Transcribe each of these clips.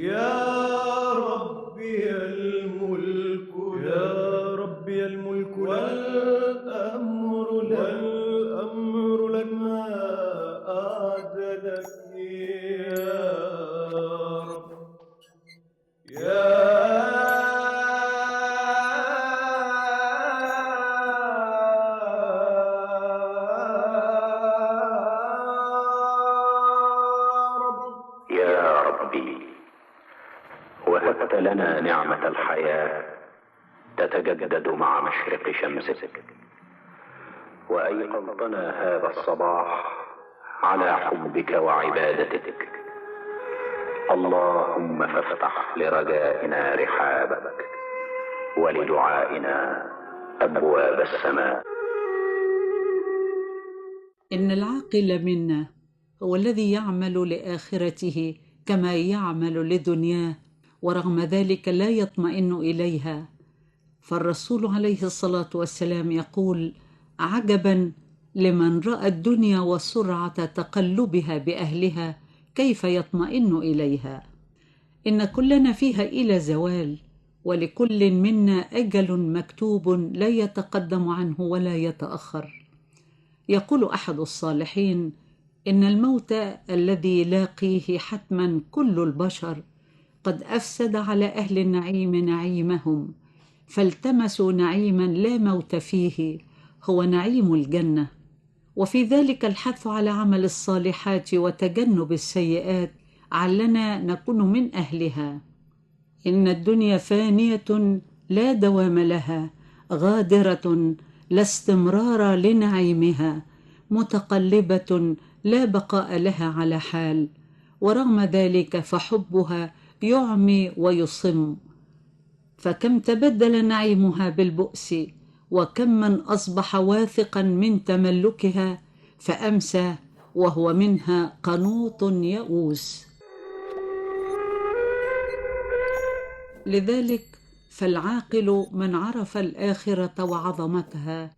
يا ربي الملك يا ربي الملك والأمر لك ما أعدلك يا رب يا يا ربي، وهبت لنا نعمة الحياة تتجدد مع مشرق شمسك، وأيقظتنا هذا الصباح على حبك وعبادتك. اللهم فافتح لرجائنا رحابك، ولدعائنا أبواب السماء. إن العاقل منا هو الذي يعمل لآخرته كما يعمل لدنياه، ورغم ذلك لا يطمئن إليها. فالرسول عليه الصلاة والسلام يقول: عجبا لمن رأى الدنيا وسرعة تقلبها بأهلها كيف يطمئن إليها. إن كلنا فيها إلى زوال، ولكل منا أجل مكتوب لا يتقدم عنه ولا يتأخر. يقول أحد الصالحين: إن الموت الذي لاقيه حتما كل البشر قد أفسد على أهل النعيم نعيمهم، فالتمسوا نعيما لا موت فيه، هو نعيم الجنة. وفي ذلك الحث على عمل الصالحات وتجنب السيئات علنا نكون من أهلها. إن الدنيا فانية لا دوام لها، غادرة لا استمرار لنعيمها، متقلبة لا بقاء لها على حال، ورغم ذلك فحبها يعمي ويصم. فكم تبدل نعيمها بالبؤس، وكم من أصبح واثقا من تملكها فأمسى وهو منها قنوط يئوس. لذلك فالعاقل من عرف الآخرة وعظمتها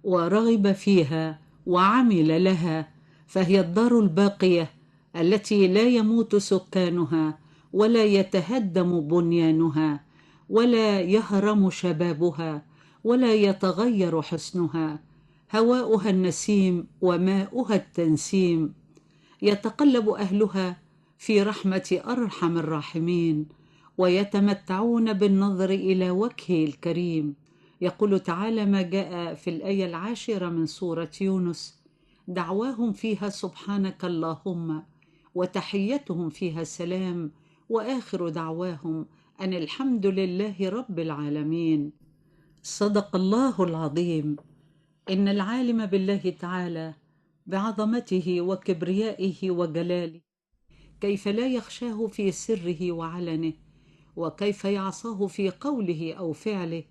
ورغب فيها وعمل لها، فهي الدار الباقية التي لا يموت سكانها، ولا يتهدم بنيانها، ولا يهرم شبابها، ولا يتغير حسنها. هواؤها النسيم وماؤها التنسيم، يتقلب أهلها في رحمة أرحم الراحمين، ويتمتعون بالنظر إلى وجهه الكريم. يقول تعالى ما جاء في الآية 10 من سورة يونس: دعواهم فيها سبحانك اللهم، وتحيتهم فيها سلام، وآخر دعواهم أن الحمد لله رب العالمين. صدق الله العظيم. إن العالم بالله تعالى بعظمته وكبريائه وجلاله كيف لا يخشاه في سره وعلنه، وكيف يعصاه في قوله أو فعله.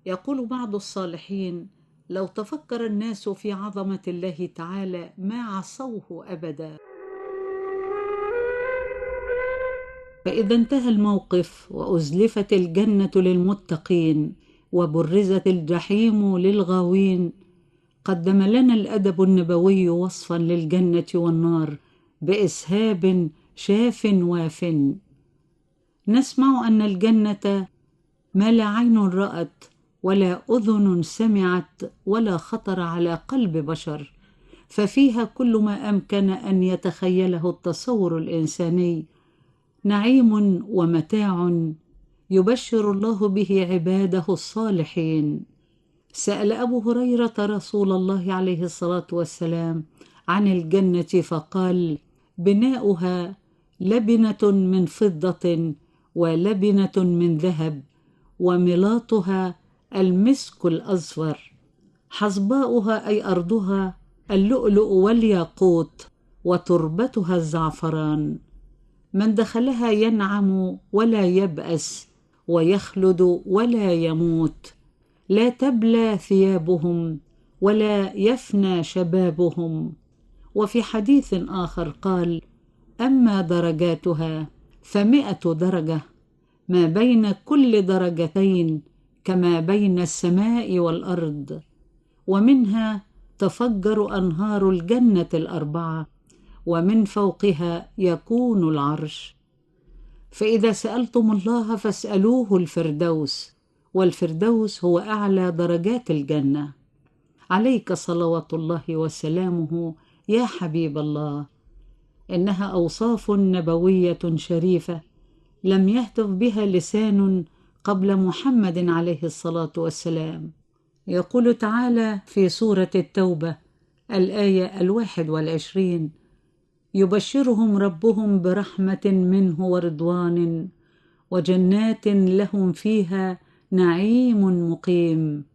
يقول بعض الصالحين: لو تفكر الناس في عظمة الله تعالى ما عصوه أبدا. فإذا انتهى الموقف وأزلفت الجنة للمتقين وبرزت الجحيم للغاوين، قدم لنا الأدب النبوي وصفا للجنة والنار بإسهاب شاف واف. نسمع أن الجنة ما لا عين رأت ولا أذن سمعت ولا خطر على قلب بشر، ففيها كل ما أمكن أن يتخيله التصور الإنساني، نعيم ومتاع يبشر الله به عباده الصالحين. سأل أبو هريرة رسول الله عليه الصلاة والسلام عن الجنة فقال: بناؤها لبنة من فضة ولبنة من ذهب، وملاطها المسك الأزفر، حصباؤها أي أرضها اللؤلؤ والياقوت، وتربتها الزعفران. من دخلها ينعم ولا يبأس، ويخلد ولا يموت، لا تبلى ثيابهم ولا يفنى شبابهم. وفي حديث آخر قال: أما درجاتها ف100 درجة، ما بين كل درجتين كما بين السماء والأرض، ومنها تفجر أنهار الجنة ال4، ومن فوقها يكون العرش. فإذا سألتم الله فاسألوه الفردوس، والفردوس هو أعلى درجات الجنة. عليك صلوات الله وسلامه يا حبيب الله. إنها أوصاف نبوية شريفة لم يهتف بها لسان قبل محمد عليه الصلاة والسلام. يقول تعالى في سورة التوبة الآية 21: يبشرهم ربهم برحمة منه ورضوان وجنات لهم فيها نعيم مقيم.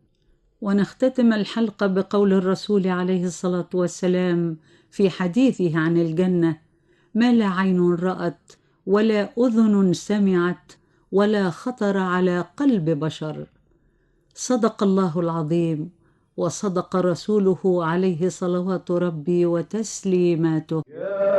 ونختتم الحلقة بقول الرسول عليه الصلاة والسلام في حديثه عن الجنة: ما لا عين رأت ولا أذن سمعت ولا خطر على قلب بشر. صدق الله العظيم وصدق رسوله عليه صلوات ربي وتسليماته. يا